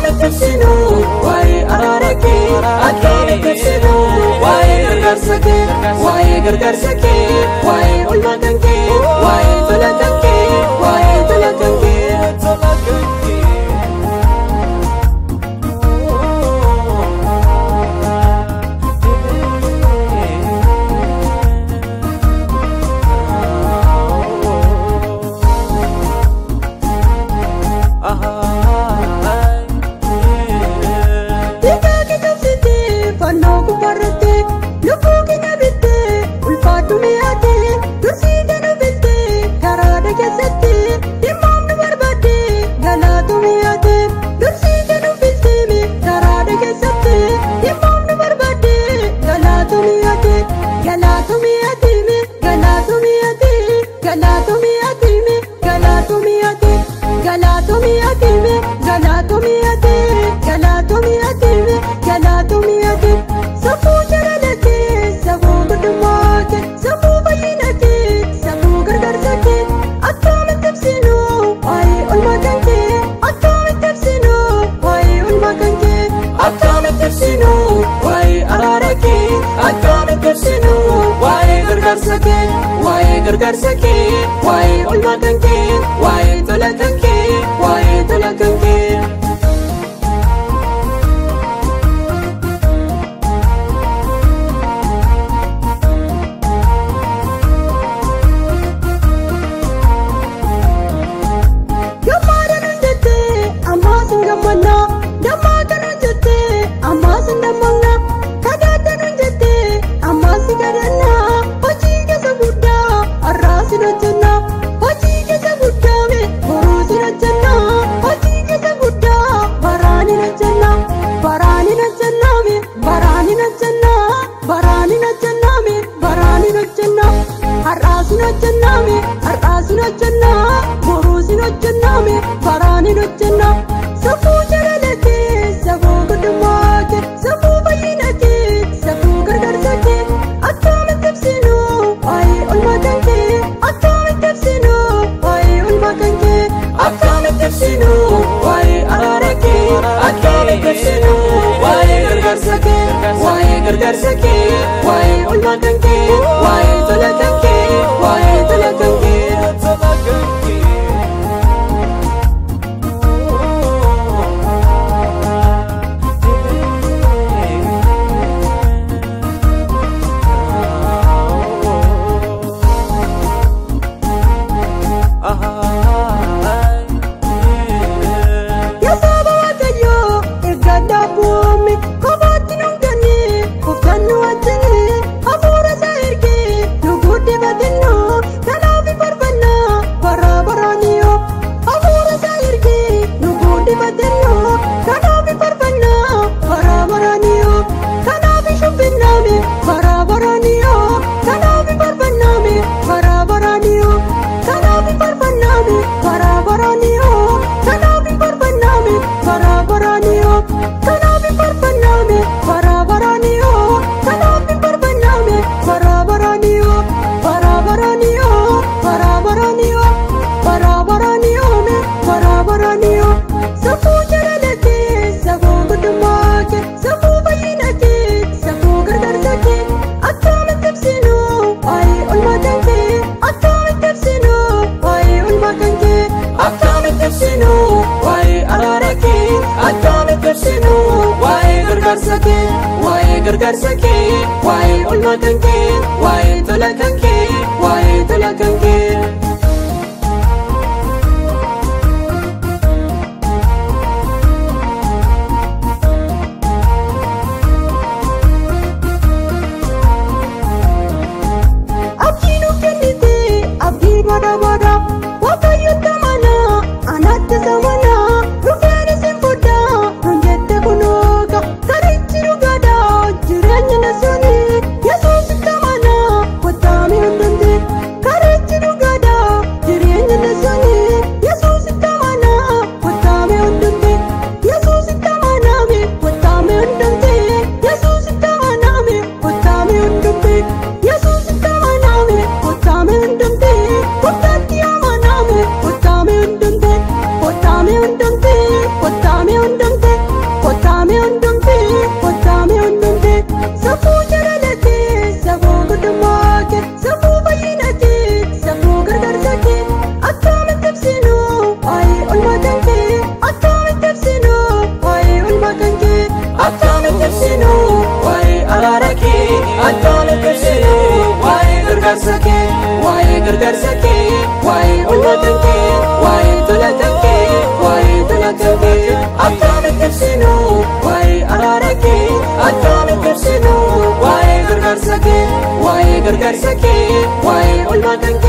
Akkamitti ibsinu waa'ee araara kee? Akkamitti ibsinu waa'ee gargaarsa kee? Waa'ee gargaarsa kee, waa'ee oolmaa kan kee, waa'ee tola kan kee, waa'ee tola kan kee. Dhiigaa kee cabsitee fannoo gubbaarratti lubbuu keenya bittee ulfaadhu mi'aatee dursitee nu bittee karaadha keessatti dhimmaaf nu barbaaddee galaatu mi'aatee dursitee nu bittee karaadha keessatti dhimmaaf nu barbaaddee galaatu mi'aatee galaatu mi'aatee galaatu mi'aatee galaatu mi'aatee galaatu mi'aatee galaatu mi'aatee galaatu mi'aatee galaatu mi'aatee galaatu mi'aatee. Safuu jaalala kee, safuu guddummaa kee, safuu fayyina kee, safuu gargaarsa kee, akkamitti ibsinu waa'ee oolmaa kan kee? Akkamitti ibsinu waa'ee oolmaa kan kee? Akkamitti ibsinu waa'ee araara kee? Akkamitti ibsinu waa'ee gargaarsa kee? Waa'ee gargaarsa kee, waa'ee oolmaa kan kee, waa'ee tola kan kee, waa'ee tola kan kee. Gammaadhaan hojjettee ammaas hin gammanna. Dammaaqaan hojjettee ammaas hin dammaqna. Kadaadhaan hojjettee ammaas hin kadhanna. Hojii keessa guddaa har'aas hin hojjenna. Hojii keessa guddaa boruus hin hojjenna. Hojii keessa guddaa baraan hin hojjenna. Baraan hin hojjenna baraan hin hojjenna. Baraan hin hojjenna baraan hin hojjenna. Har'aas hin hojjenna har'aas hin hojjenna. Boruus hin hojjenna baraan hin hojjenna. Safuu jaalala kee, safuu guddummaa kee, safuu fayyina kee, safuu gargaarsa kee, akkamitti ibsinu waa'ee oolmaa kan kee? Akkamitti ibsinu waa'ee oolmaa kan kee? Akkamitti ibsinu waa'ee araara kee? Akkamitti ibsinu waa'ee gargaarsa kee? Waa'ee gargaarsa kee, waa'ee oolmaa kan kee, waa'ee tola kan kee, waa'ee tola kan kee. Yaa saba Waaqayyoo eeggadhaa bu'oome kophaatti nu hin ganne gooftaan nu wajjini hafuura isaa ergee nu guddifatinnu kanaaf farfanna bara baraaniyoo hafuura isaa ergee nu guddifatinnu kanaaf farfanna bara baraaniyoo kanaaf shubbinname bara baraaniyoo kanaaf farfanname bara baraaniyoo kanaaf farfanname bara baraaniyoo kanaaf farfanname bara baraaniyoo kanaaf farfanname bara baraaniyoo kanaaf farfanname bara baraaniyoo bara baraaniyoo bara baraaniyoo bara baraaniyoo me bara baraaniyoo. Safuu jaalala kee, safuu guddummaa kee, safuu fayyina kee, safuu gargaarsa kee, akkamitti ibsinu waa'ee oolmaa kan kee? Akkamitti ibsinu waa'ee oolmaa kan kee? Akkamitti ibsinu waa'ee araara kee? Akkamitti ibsinu waa'ee gargaarsa kee? Waa'ee gargaarsa kee, waa'ee oolmaa kan kee, waa'ee tola kan kee, waa'ee tola kan kee. Abdii nuuf kennite abdii bada bada Waaqayyotti amanaa anatti samanaa dhufeen isin fudhaa nun jette kunooga karichi dhugaadha jireenya na suni Yesuusitti amanaa kottaa mi hundumti karichi ibsinu waa'ee araara kee? Akkamitti ibsinu waa'ee gargaarsa kee? Waa'ee gargaarsa kee, waa'ee oolmaa kan kee, waa'ee tola kan kee, waa'ee tola kan kee. Akkamitti ibsinu waa'ee araara kee? Akkamitti ibsinu waa'ee gargaarsa kee? Waa'ee gargaarsa kee, waa'ee oolmaa kan kee.